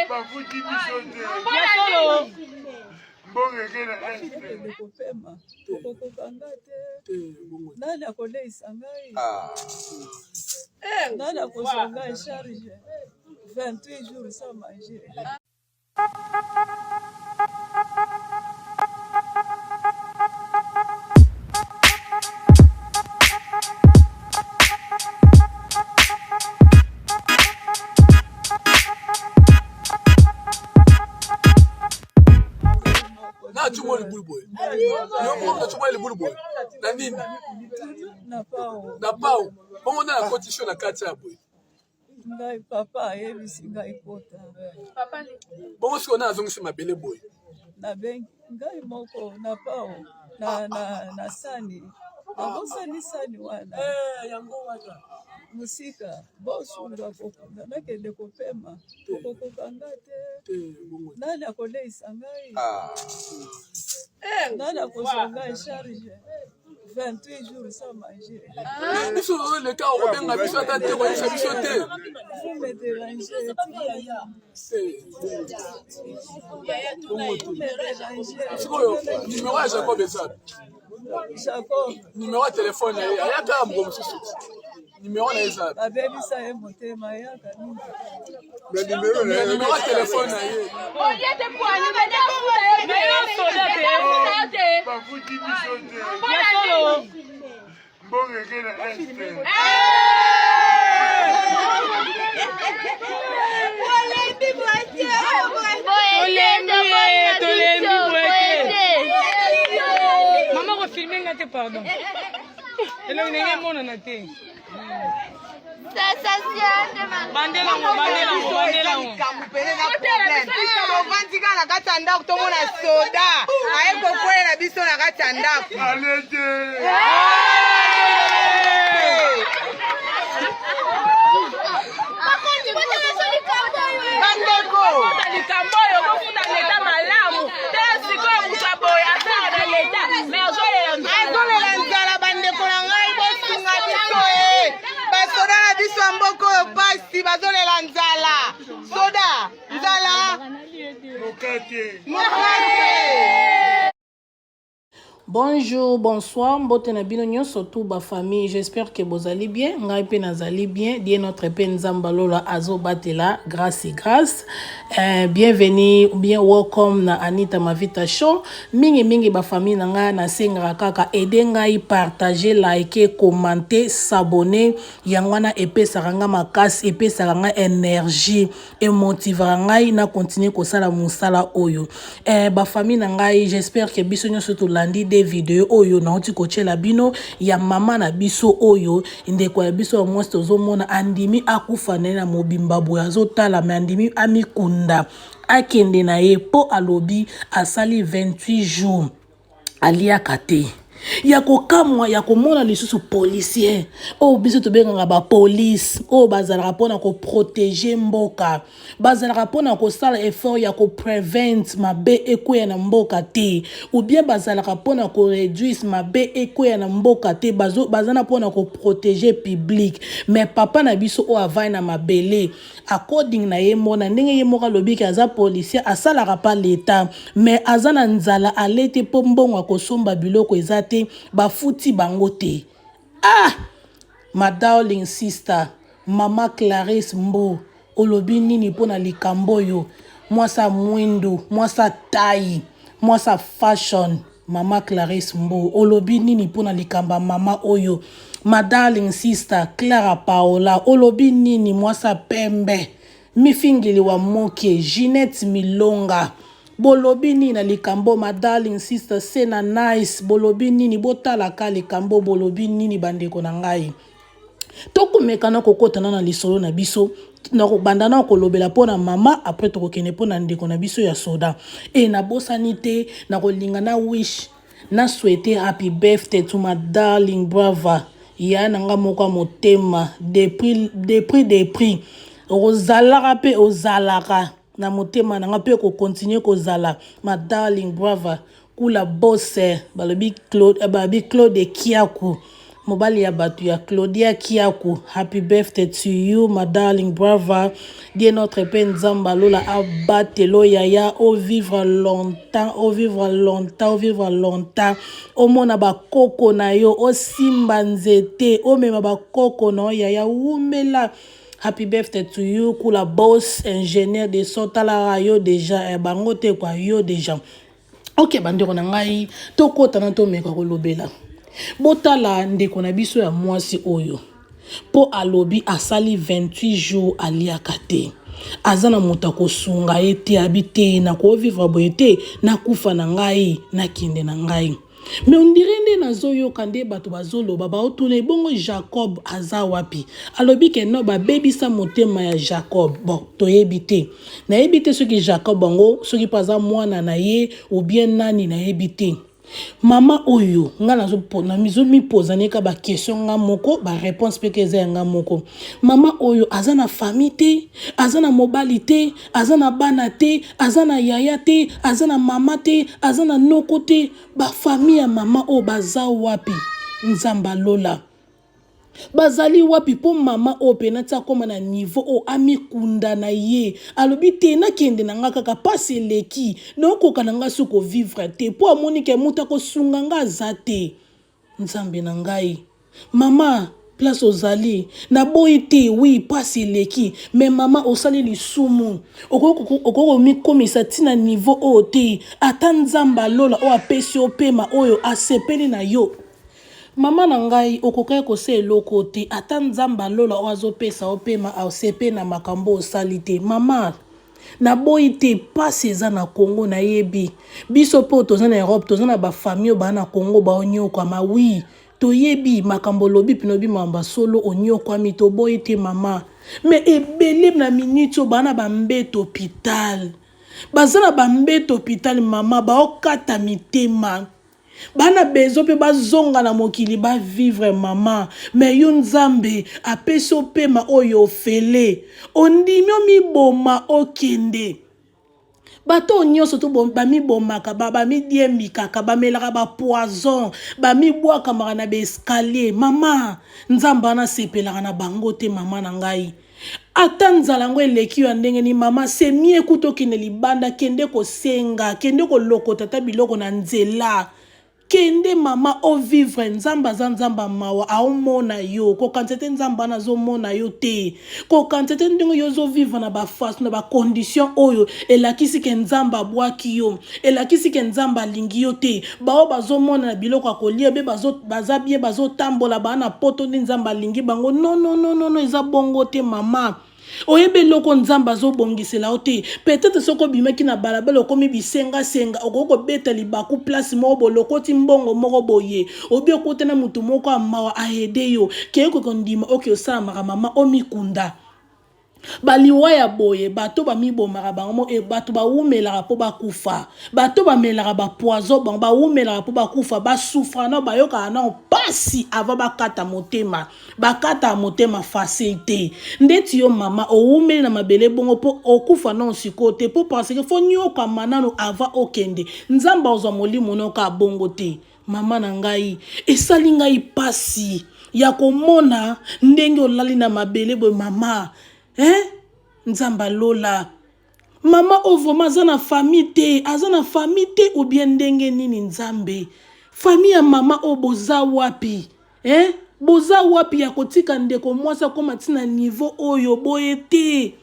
Bafuti biso te. Ya solo. Mbongo eke na est. Nakende kopema okokoka nga te nani akoleisa ngai nani akozwa ngai charge 28 jours sans manger. Na chumwa libulu boye. Yo moko na chumwa libulu boye. Na nini? Na pao. Na pao. Bongo na koti sho na kati ya boye. Ngai papa ayebisi ngai kota. Bongo sikoyo na azongisi mabele boye. Nabengi ngai moko na pao na, na, na sani nabosani sani wana eh, yango wana mosika bosunga kokunda nakende kopema okokoka nga te nani akoleisa ngai ah. nani akozwa ngai charge 28 jours sans manger. Biso leka okobenga biso ata te koyebisa biso te. Vous me dérangez. Sikoyo numero ya Jacob eza Jacob numero ya telefone na ye ayaka moko mosusu numero na ye eza babebisa ye motema ayaka mingi numero ya telefone na ye Bafuti biso te. Ya solo. Mbongo eke na est. Tolembi ye, tolembi boye te. Mama kofilme nga te pardon. Elongi ndenge emonana te. Tovandi kaka na kati ya ndako, tomona soda aye kokwela biso na kati ya ndako. Bandeko, likambo oyo bofuta leta malamu te. Sikoyo moto ya boye asala na leta, me azolela azolela nzala. Bandeko na ngai, bosunga biso e basoda na biso ya mboka oyo pasi, bazolela nzala, soda nzala mokate mokate. Bonjour, bonsoir, mbote na bino nyonso tout ba famille. J'espère que bozali bien, ngai pe nazali bien. Dieu notre pe Nzamba Lola azobatela grâce et grâce. Bienvenue ou bien welcome na Anita Mavita Show. Mingi mingi ba famille na ngai nasengaka kaka aider ngai partager, liker, commenter, s'abonner. Yango wana epesaka ngai makasi, epesaka ngai énergie, emotivaka ngai na continuer kosala mosala oyo. Ba famille na ngai, j'espère que biso nyonso tolandi de video oyo nauti kotiela bino ya mama na biso oyo, ndeko ya biso ya mwasi. Tozomona andimi akufa na ye na mobimba boye, azotala me andimi amikunda akende na ye mpo alobi asali 28 jours aliaka te. Ya kokamwa ya komona lisusu policier oyo biso tobengaka bapolice, oyo bazalaka mpona koprotéger mboka, bazalaka mpona kosala effort ya koprevent mabe ekweya na mboka te, ou bien bazalaka mpona koréduire mabe ekweya na mboka te, baza na mpona koprotéger public. Mais papa na biso oyo avai na mabele, according na ye mona ndenge ye moko alobi ke aza policier, asalaka pa leta, mais aza na nzala, ale te mpo mbongo akosomba biloko eza te, bafuti bango te. Ah, ma darling sister, mama Clarisse Mbu, olobi nini mpona likambo oyo? Mwasa mwindu, mwasa tai, mwasa fashion, mama Clarisse Mbu, olobi nini mpona likambo ya mama oyo? Ma darling sister Clara Paola, olobi nini? Mwasa pembe, mifingili wa moke, Ginette Milonga, bolobi nini na likambo? Ma darling sister Sena Nice, bolobi nini? Botalaka likambo, bolobi nini bandeko na ngai? Tokomeka na kokɔta na lisolo na biso na kobanda na kolobela mpona mama, après tokokende mpona ndeko na biso ya soda. E nabosani te na kolinga na wish na souhaiter happy birthday to my darling brother, ya na nga moko ya motema, depuis depuis depuis okozalaka mpe ozalaka na motema na nga mpe kocontinuer kozala ma darling brother Kula Bose, balobi Claude, balobi Claude Kiaku. mobali ya bato ya Claudia Kiaku happy birthday to you my darling brother Dieu notre pe Nzambe alola abatelo yaya o vivre longtemps o vivre longtemps o vivre longtemps omona bakoko na yo osimba nzete omema bakoko na yo yaya wumela happy birthday to you kula boss ingénieur de son talaka yo déjà eh, bango te kwa yo déjà Ok bandeko na ngai tokota na tomeka kolobela botala ndeko na biso ya mwasi oyo mpo alobi asali 28 jours aliaka te aza na moto akosunga ye te abi te nakovivre boye te nakufa na ngai nakende na ngai me ondire nde nazoyoka nde bato bazoloba baotuna ebongo jacob aza wapi alobi ke no babebisa motema ya jacob bon toyebi te Nayebi te soki Jacob yango soki mpe aza mwana na ye ou bien nani nayebi te. Mama oyo nga nazo mipoza neka ba question nga moko ba réponse mpe eza ya nga moko. Mama oyo aza na famille te, aza na mobali te, aza na bana te, aza na yaya te, aza na mama te, aza na noko te. Ba famille ya mama oyo baza wapi? Nzambe alola. Bazali wapi po mama oyo pena ti akoma na niveau oyo amikunda na ye alobi te nakende na nga kaka pasi eleki naokoka na nga su ko vivre te po amoni ke moto akosunga nga aza te nzambe na ngai mama place ozali naboyi te wi pasi eleki me mama osali lisumu okoki komikomisa ti na niveau oyo te ata nzambe alola oyo apesi yo pema oyo asepeli na yo Mama na ngai okokaki kosala eloko oyo te ata nzambe ya lola oyo azo pesa yo pema asepeli na makambo oyo osali te mama naboyi te pasi eza na congo nayebi biso pe oyo toza na europe toza na ba famille oyo ba na congo baonyokwama oui toyebi makambo olobi pena oyebi makambo ya solo onyokwami toboyi te mama mais ebele na minute oyo ba na ba mbeto hopital baza na ba mbeto hopital mama baokata mitema Bana besoin pe bazonga na mokili ba vivre maman mais yo nzambe apesi yo pema oyo ofele ondimi omiboma okende bato oyo nyonso to bamibomaka bamidiembikaka bamelaka bapoison bamibwakamaka na baescalier mama nzambe wana asepelaka na bango te mama na ngai Ata nzala yango eleki yo ya ndenge nini mama c'est mieux kutu okende libanda kende kosenga kende kolokota ata biloko na nzela kende mama o vivre nzambe aza nzambe ya mawa aomona yo kokanisa te nzambe wana azomona yo te kokanisa te ndenge yo ozovivre na bafaçon na bacondition oyo elakisi ke nzambe abwaki yo elakisi ke nzambe alingi yo te baoyo bazomona na biloko ya kolia be baza bien bazotambola baa na poto nde nzambe alingi bango non non non non eza bongo te mama oyebi eloko nzambe azobongisela yo te peut-être soki obimaki na balabala okomi bisengasenga okoki kobeta libaku place moko bolokoti mbongo moko boye obi okota na motu moko ya mawa aede yo keye kokondima oke osalamaka mama omikunda Ba liwa ya boye bato bamibomaka bango mo e bato bawumelaka mpo bakufa bato bamelaka ba poison bango bawumelaka mpo bakufa basufra nao bayokaka nao mpasi avant bakata motema bakataka motema facile te ndeti yo mama owumeli na mabele bongo mpo okufa nao sikoyo te mpo parce que fo nyokama nano avant okende nzambe azwa molimo nao kaka bongo te Mama na ngai, esali ngai pasi ya komona ndenge olali na mabele boye mama hein? Nzambe alola mama oyo vraiment aza na famille te, aza na famille te ou bien ndenge nini Nzambe? Famille ya mama oyo boza wapi hein? Boza wapi ya kotika ndeko mwasi akoma ti na niveau oyo boye te?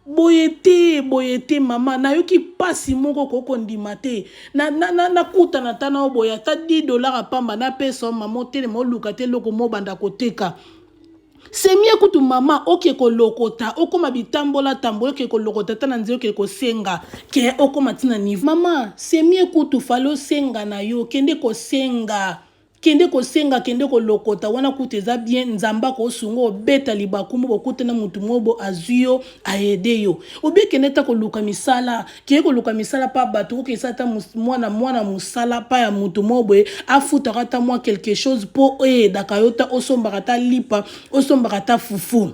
Boye te, boye te mama, nayoki pasi moko okoki kondima te. Na, na, na, nakutana ata na yo boye, ata 10 dollars ya pamba napesa yo mama, otelema oluka te eloko moko obanda koteka. C'est mieux kutu mama oke kolokota, okoma bitambola tambola, oke kolokota ata na nzela oke kosenga ke okoma ti na niveau. Mama, c'est mieux kutu fallait osenga na yo, kende kosenga. Kende kosenga kende kolokota wana kutu eza bien nzambe akosunga obeta libaku moko okuta na mutu moko bo azui yo a aide yo obie kende ata koluka misala kende koluka misala pa bato okesa ata mwana mwana musala pa ya mutu moko boye afutaka ata mwa quelque chose po eyedaka yo ta osombaka ata lipa osombaka ata fufu.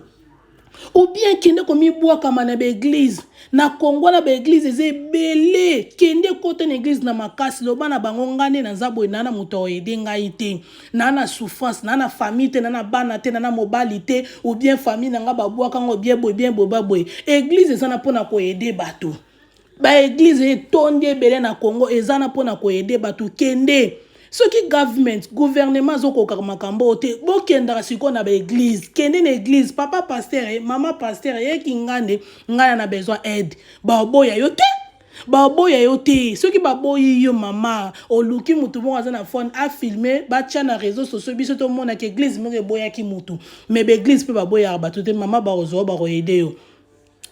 Ou bien kende komibwakama na baeglise na Congo, na baeglise eza ebele. Kende kota na eglise na makasi, loba na bango: ngai nde naza boye, naa na moto aoyede ngai te, naa na souffrance, naa na famille te, naa na bana te, naa na mobali te, ou bien famille na ngai babwaka ngo bien boye, bien boye, baboye. Eglise eza na mpona koyede bato. Baeglise etondi ebele na Congo, eza na mpona koyede bato. Kende soki government, gouvernement azokokaka makambo oyo te, bokendaka sikoyo na baeglise. Kende na eglise: papa pasteur, mama pasteur, eyeki nga nde ngai na besoin aide. Baboya yo te, baboya yo te. Soki baboyi yo, mama, oluki mutu moko aza na phone, afilme, batya na réseau sociaux, biso tomonaka eglise moko eboyaki mutu. Mais baeglise mpe baboyaka bato te, mama. Bakozwa, bakoyede yo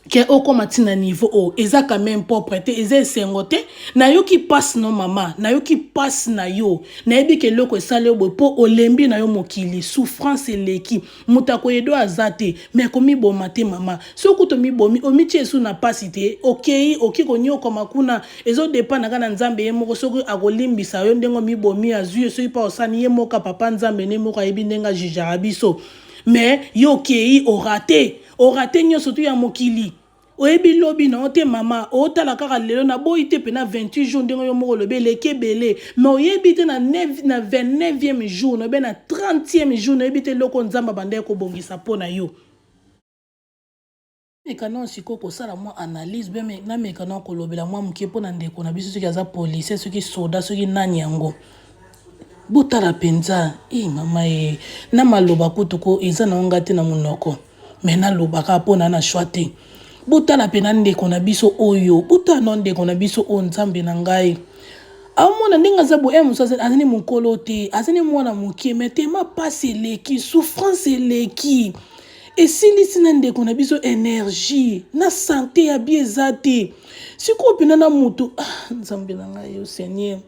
ke okóma ntina niveau oyo. Eza quand même propre te, eza esengo te. Nayoki mpasi no, mama, nayoki mpasi na yo. Nayebi ke eloko esali yo boye mpo olembi na yo mokili, souffrance eleki, moto akoyede aza te. Mais komiboma te, mama. Soki tomibomi, omitie esu na mpasi te. Okei, oki konyokoma kuna, ezodépendre kaka na Nzambe ye moko. Soki akolimbisa yo ndenge omibomi, azwi yo. Soki mpa osani ye moko, papa Nzambe nde moko ayebi ndenge ajugeaka biso. Mais yo okei, orater, orater nyonso tu ya mokili. Oyebi lobi na yo te, mama. Otala kaka lelo. Naboyi te mpena 28 jour, ndenge yo moko olobi, eleki ebele. Mais oyebi te na 29e jour, nayebi na 30e jour, nayebi te eloko Nzambe abandaki kobongisa mpo na yo. Meka nano sikoyo kosala mwa analyse be, nameka nano kolobela mwa moke mpo na ndeko na biso, soki aza policier, soki soda, soki nani yango. Botala mpenza e mama e na maloba kutu ko eza na nga te na monoko, mais nalobaka mpo na choix te. Botala mpena ndeko na biso oyo, botala no ndeko na biso oyo. Nzambe na ngai, amona ndenge aza boye. Mosu azali mokolo te, azali mwana moke, mais tema mpasi eleki, souffrance eleki, esilisi na ndeko na biso énergie na santé ya bi eza te. Sikoyo mpena na motu, ah, Nzambe na ngai, yo Seigneur.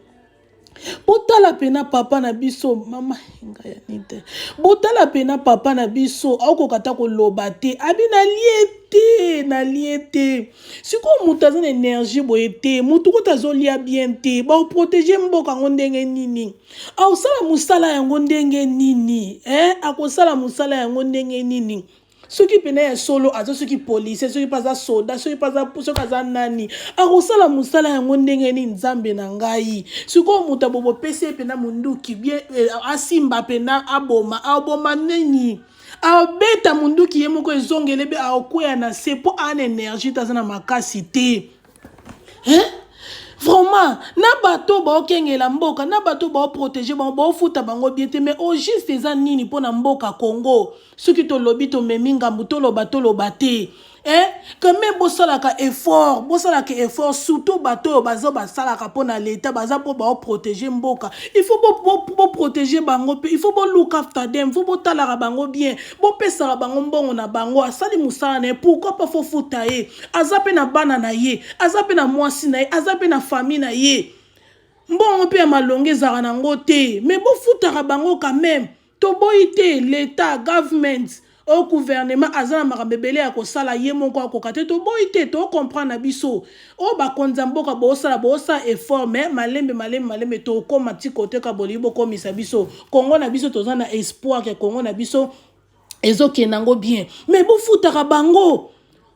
Botala mpena papa na biso, mama ngai yani te. Botala mpena papa na biso, akokoka ata koloba te. Abi nalie te, nalie te. Sikoyo moto aza na énergie boye te, motu kuta azolia bien te, baoprotéger mboka yango ndenge nini? Akosala mosala yango ndenge nini, eh? Akosala mosala yango ndenge nini soki pene ya solo aza, soki policier, soki mpe aza soda, soki mpe aza, soki aza nani, akosala mosala yango ndenge nini? Nzambe na ngai, sikoyo moto abobo opesi ye mpena monduki bien, eh, asimba mpena aboma, aboma nini? Abeta munduki ye moko, ezongele be, akokwea na se mpo aa na énergie te, aza na makasi te, hein? Vraiment, na bato baokengela mboka, na bato baoprotéger bango, baofuta bango bien te. Mais au juste eza nini mpo na mboka Congo? Soki tolobi, tomemi ngambu, toloba, toloba te, eh? Quand même bosalaka effort, bosalaka effort, surtout bato oyo baza basalaka mpo na leta, baza mpo baoprotéger mboka. Il faut boprotéger bango mpe, il faut boluka after them, faut botalaka bango bien, bopesaka bango mbongo na bango. Asali mosala na ye, pourquoi pas fofuta ye? Aza mpe na bana na ye, aza mpe na mwasi na ye, aza mpe na famille na ye. Mbongo mpe ya malongo ezalaka nango te, mais bofutaka bango quand même. Toboyi te, l'état, government au gouvernement aza na makambo ebele ya kosala, ye moko akoka te. Toboyi te, tocomprendre na biso oyo bakonzi ya mboka bosala, bosala effort, mais malembe, malembe, malembe, tokóma ti koteka. Bolingi bokomisa biso Kongo na biso, toza na espoir ke Kongo na biso ezokende yango bien. Mais bofutaka bango,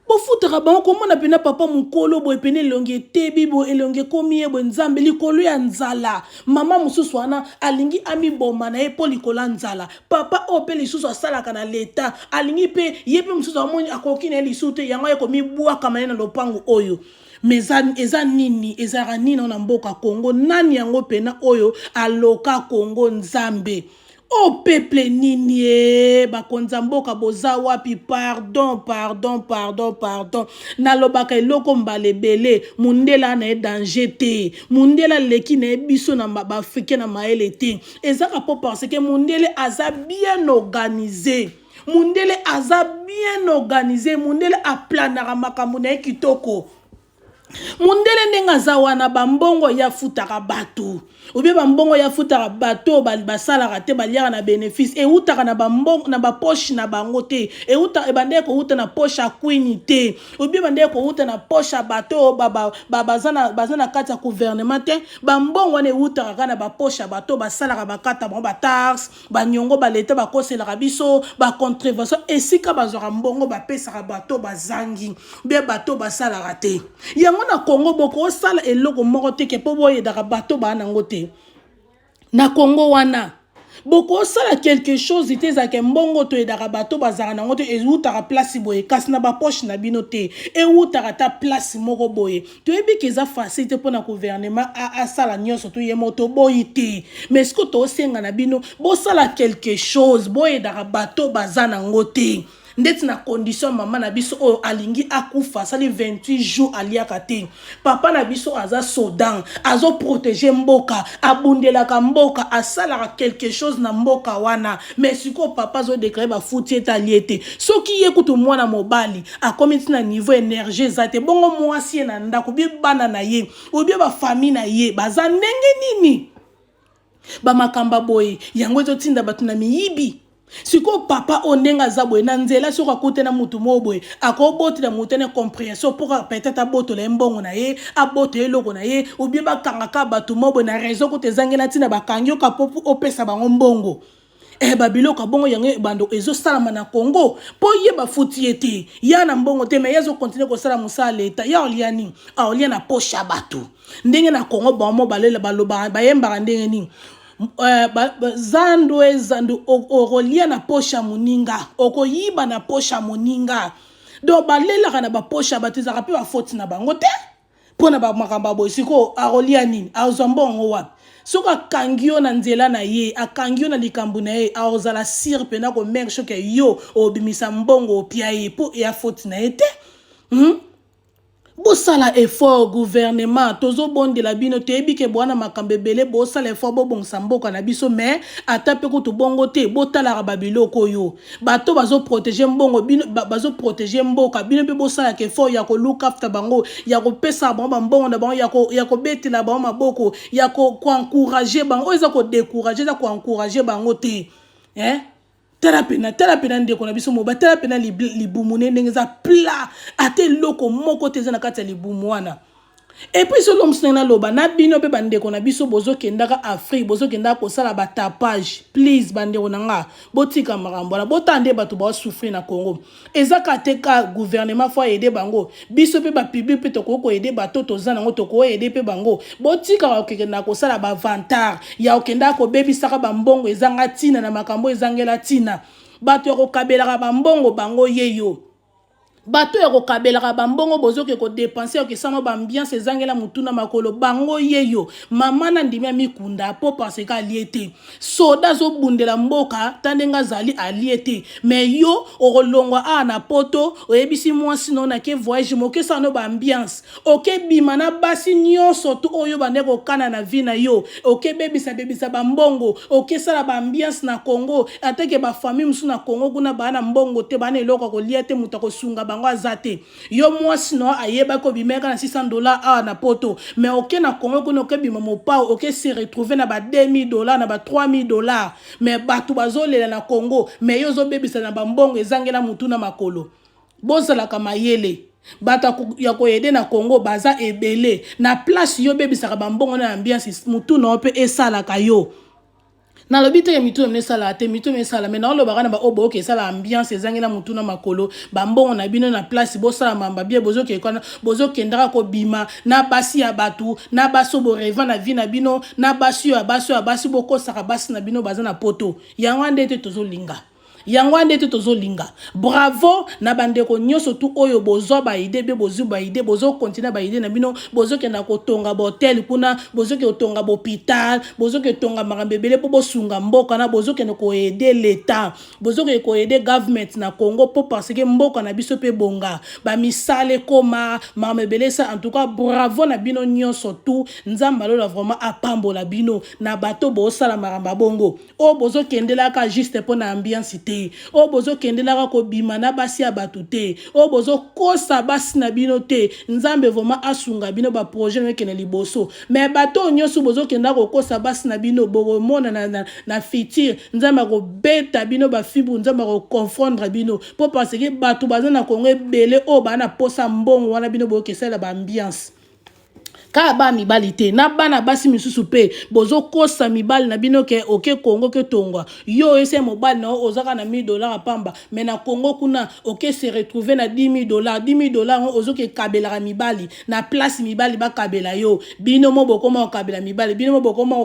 bofutaka bango. Komona mpena papa mokolo boye, pene elongi etebi boye, elongi ekomi ye boye. Nzambe, likolo ya nzala. Mama mosusu wana alingi amiboma na ye mpo likolo ya nzala. Papa oyo mpe lisusu asalaka na leta, alingi mpe ye mpe mosusu amoni akoki na ye lisusu te, yango aye komibwakama ye na lopango oyo. Mais eza nini? Ezalaka nini na mboka Congo? Nani yango mpena oyo aloka Congo? Nzambe o peuple nini e? Bakonzi ya mboka boza wapi? Pardon, pardon, pardon, pardon. Nalobaka eloko mbala ebele: mundele na ye danger te, mundele aleki na ye biso na baafricain na mayele te. Ezaka mpo parce que mundele aza bien organisé, mundele aza bien organisé, mundele aplanaka makambo na ye kitoko. Mundele ndenge aza wana, bambongo ye afutaka bato. Ou bien bambongo ya futaka bato oyo basalaka te, baliaka na bénéfice, eutaka na bambongo na bapoche na bango te, euta ebandaki kouta na poche ya Queen te, ou bien ebandaki kouta na poche ya bato oyo baza na kati ya gouvernement te. Bambongo wana eutaka kaka na bapoche ya bato basalaka, bakata bango bataxe, baniongo baleta bakoselaka biso, bacontrevention. Esika bazwaka mbongo bapesaka bato bazangi bie, bato basalaka te. Yango na Congo bokosala eloko moko te ke mpo boyedaka bato baa nango te. Na Congo wana bokosala quelque chose te, ezalaka mbongo toyedaka bato bazalaka nango te, ewutaka place boye, kasi na bapoche na bino te, ewutaka ata place moko boye. Toyebi ke eza facile te mpona gouvernement asala nyonso, toye mo toboyi te, mais ce que tosenga na bino, bosala quelque chose, boyedaka bato baza nango te. Ndeti na condition mama na biso oyo alingi akufa, asali 28 jours aliaka te. Papa na biso aza sodan, azoprotéger mboka, abundelaka mboka, asalaka quelque chose na mboka wana, mais sikoyo papa azodéclarer bafuti ete alie te. Soki ye kutu mwana mobali akomi ntina niveau énergie eza te, bongo mwasi ye na ndako, bie bana na ye, obie bafamille na ye baza ndenge nini? Bamakambo boye yango ezotinda bato na miyibi. Sikoyo papa oyo ndenge aza boye na nzela, soki akute na mutu moko boye, akobotela mutu na compréhension mpo kaka peut-être abotola ye mbongo na ye, abotola eloko na ye, ou bien bakangaka bato moko boye na raison kuta ezangela ntina, bakangi yoka mpo opesa bango mbongo. Babiloko ya bongo yango ebando ezosalama na Congo mpo ye bafuti ye te, ya na mbongo te, mais ye azocontinuer kosala mosala leta. Ya olia nini? Aolia na poche ya bato. Ndenge na Congo bango balela, balobaka, bayembaka ndenge nini? Zando ezando, okolia na poche ya moninga, okoyiba na poche ya moninga. Donc balelaka na bapoche ya bato, ezalaka mpe bafoti na bango te mpo na bamakambo ya boye. Sikoyo akolia nini? Azwa mbongo wapi? Soki akangi yo na nzela na ye, akangi yo na likambo na ye, akozala sûr mpena komeke soki yo obimisa mbongo opia ye, mpo eya foti na ye te, Bosala effort, gouvernement, tozobondela bino. Toyebi ke bwana makambo ebele, bosala effort, bobongisa mboka na biso, mais ata mpe kutu bongo te, botalaka babiloko oyo. Bato bazoprotéger mbongo bino, bazoprotéger mboka bino, mpe bosalaka effort ya koluka after bango, ya kopesa bango bambongo na bango, ya kobetela bango maboko, ya koencourager bango. Oyo eza kodécourager, eza koencourager bango te, eh? Tala pena, tala pena ndeko na biso moba, tala pena libumu ne ndenge eza plat, ata eloko moko te eza na kati ya libumu wana. Et puis solo mosusu ndenge naloba na bino mpe, bandeko na biso bozokendaka Afrique, bozokendaka kosala batapage, please bandeko na nga, botika makambo wana. Botala nde bato baosouffrir na Congo. Eza ka te ka gouvernement faut aider bango, biso mpe bapublic mpe tokoki koaider bato toza nango, tokoaider mpe bango. Botikaka kokendaka kosala bavantard ya kokendaka kobebisaka bambongo ezanga ntina na makambo ezangela ntina. Bato ya kokabelaka bambongo bango ye yo, bato ya kokabelaka bambongo bozoke kodépenser, okesana baambiance ezangela motu na makolo, bango ye yo. Mama na ndimi ya mikunda mpo parce que alie te, soda azobundela mboka ta ndenge azali alie te, mais yo okolongwa awa na Poto, oyebisi mwasi no nake voyage, mokesana no baambiance, okebima na basi nyonso tu oyo bande kokana na vie na yo, okebebisa bebisa bambongo, okesala baambiance na Congo. Ateke bafamille mosusu na Congo kuna baa na mbongo te, baa na eloko ya kolia te, moto akosunga bango aza te. Yo mwasi no ayebaki obimaka na 600 $ awa na Poto, mais oke na Congo kuna, okebima mopao, oke se retrouver na ba 2000 $, na ba 3000 $, mais bato bazolela na Congo, mais yo ozobebisa na bambongo ezangela motu na makolo. Bozalaka mayele. Bato ya koaider na Congo baza ebele. Na place yo obebisaka bambongo na ambiance, motu na yo mpe esalaka yo. Nalobi teke mitu na bino esalaka te, mitu esala, mais naolobaka na baoyo boyoka esala ambiance ezangi na mutu na makolo. Bambongo na bino, na place bosala mamba bie, bozokekwana, bozokendaka kobima na basi ya bato, na basi oyo borêver na vie na bino, na basi oyo ya basi oyo ya basi, bokosaka basi na bino baza na Poto. Yango wana nde te tozolinga, yango wana nde te tozolinga. Bravo na bandeko nyonso tu oyo bozwa baidées mpe bozwi baidées, bozocontinuer baidées na bino, bozokenda kotonga bahôtel kuna, bozokende kotonga bahôpital, bozokende kotonga makambo ebele mpo bosunga mboka na, bozokende koaider l'État, bozokende koaider government na Congo mpo parce que mboka na biso mpe bonga, bamisala ekoma, makambo ebele esa. En tout cas bravo na bino nyonso tu. Nzambe alola vraiment apambola bino na bato bosala makambo ya bongo oyo bozokendelaka juste mpo na ambiance te. te, oyo bozokendelaka kobima na basi ya bato te, oyo bozokosa basi na bino te. Nzambe vraiment asunga bino, ba projet na ekende liboso. Mais bato oyo nyonso bozokenda kokosa basi na bino, bokomona na, na, na futur Nzambe akobeta bino bafimbu, Nzambe akoconfondre bino, mpo parce que bato baza na Congo ebele oyo baa na posa mbongo wana, bino boyokesalela ba ambiance kaka bana mibali te, na bana basi misusu mpe bozokosa mibali na bino ke oke Congo ke tongwa yo oyese mobali na yo ozaka na 1000 dollars pamba, mais na Congo kuna oke se retrouver na 10 000 dollars. 10 000 dollars yango ozoke kabelaka mibali na place mibali bakabela yo. Bino mo bokoma kokabela mibali, bino mo bokoma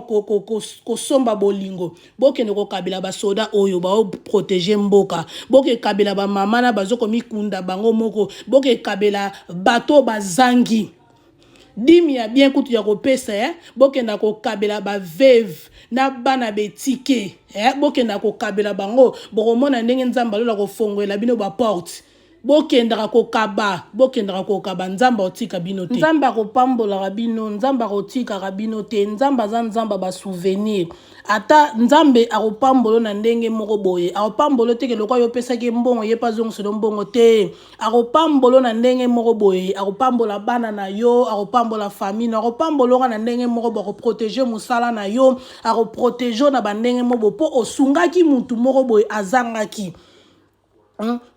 kosomba bolingo. Bokende kokabela basoda oyo baoprotege mboka, bokekabela bamama na bazokomikunda bango moko, bokekabela bato bazangi dimi ya bien kutu ya kopesa eh? Bokenda kokabela baveve na bana betike eh? Bokenda kokabela bango, bokomona ndenge Nzambe alola kofongolela bino baporte. Bokendaka kokaba, bokendaka kokaba, Nzambe akotika bino te, Nzambe akopambolaka bino, Nzambe akotikaka bino te. Nzambe aza Nzambe basouvenir. Ata Nzambe akopambola na ndenge moko boye, akopambola te ke lokola yo opesaki ye mbongo, ye mpe azongisela mbongo te. Akopambola na ndenge moko boye, akopambola bana na yo, akopambola famille na, akopambola na ndenge moko boye, akoprotege mosala na yo, akoprotege na bandenge moko boye mpo osungaki mutu moko boye azangaki.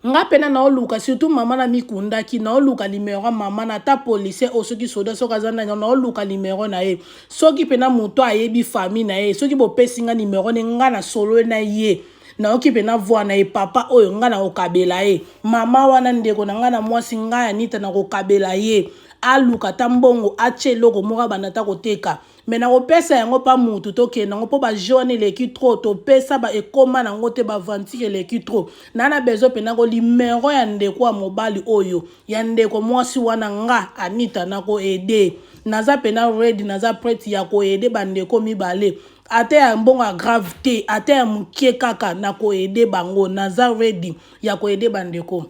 Nga pena naoluka surtout mama na mikundaki, naoluka numero ya mama na, ata policier oyo soki soda soki aza nani, naoluka numero na ye. Soki pena moto ayebi famille na ye, soki bopesi nga numero ne, nga na solo na ye, nayoki mpena voi na ye, papa oyo nga nakokabela ye, mama wana ndeko na nga na mwasi ngai Anita nakokabela ye, aluka ata mbongo atie eloko moko abanda ata koteka. Me nakopesa yango mpa mutu tokende yango mpo bajeu wana eleki trop, topesa ba ekoma nango te, baventure eleki trop. Na na besoin mpena ko limero ya ndeko ya mobali oyo ya ndeko mwasi wana, nga Anita nakoede, naza mpena ready, naza prete ya koede bandeko mibale, ata ya mbongo ya grave te, ata ya mokie kaka nakoede bango, naza ready ya koede bandeko.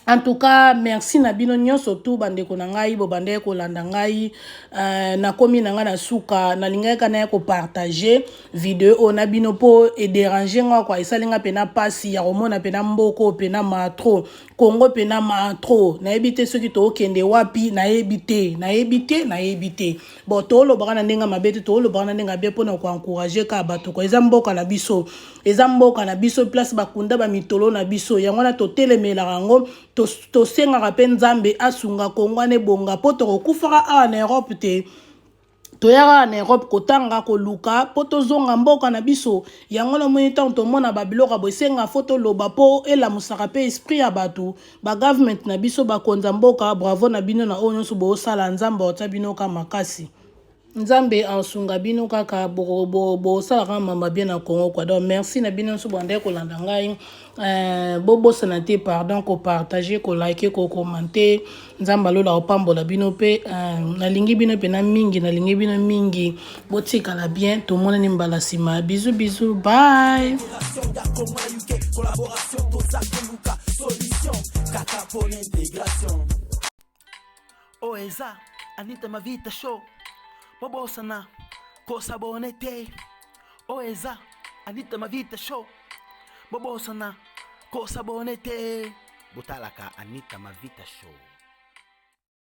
En tout cas, merci na bino nyonso tu bandeko na ngai bobandaki kolanda ngai. Nakomi na ngai na suka, nalingaki kaka naya kopartage video oyo na bino mpo ederange nga kwa, esali nga mpena mpasi ya komona mpena mboka oyo mpena matro Kongo mpena matro. Nayebi te soki tookende wapi, nayebi te, nayebi te, nayebi te. Bon, toolobaka na ndenge mabe te, toolobaka na ndenge mabe mpona koencourage kaka bato kwa. Eza mboka na biso, eza mboka na biso, place bakunda bamitolo na biso, yango wana totelemelaka yango, tosengaka mpe Nzambe asunga Kongo wana ebonga, mpo tokokufaka awa na Europe te. Toyaka na Europe kotanga, koluka mpo tozonga mboka na biso. Yango namoni ntango tomona babiloko ya boye, esenga fo toloba mpo elamusaka mpe esprit ya bato. Bagovernment na biso, bakonza mboka, bravo na bino na oyo nyonso bosala. Nzambe aotia bino ka makasi, Nzambe asunga bino kaka, bosalaka mama bien na Congo quoi. Donc merci na bino nyonso bondeki kolanda ngai. Bobosana te, pardon, kopartage, kolike, kokomante. Nzambe alola kopambola bino mpe. Nalingi bino mpena mingi, nalingi bino mingi. Botikala bien, tomonani mbala nsima. Bizu bizu, bye. Oyo eza Anita Mavita Show. Bobosana kosabone te. Oyo eza Anita Mavita Show. Bobosana kosabone te. Botalaka Anita Mavita Show.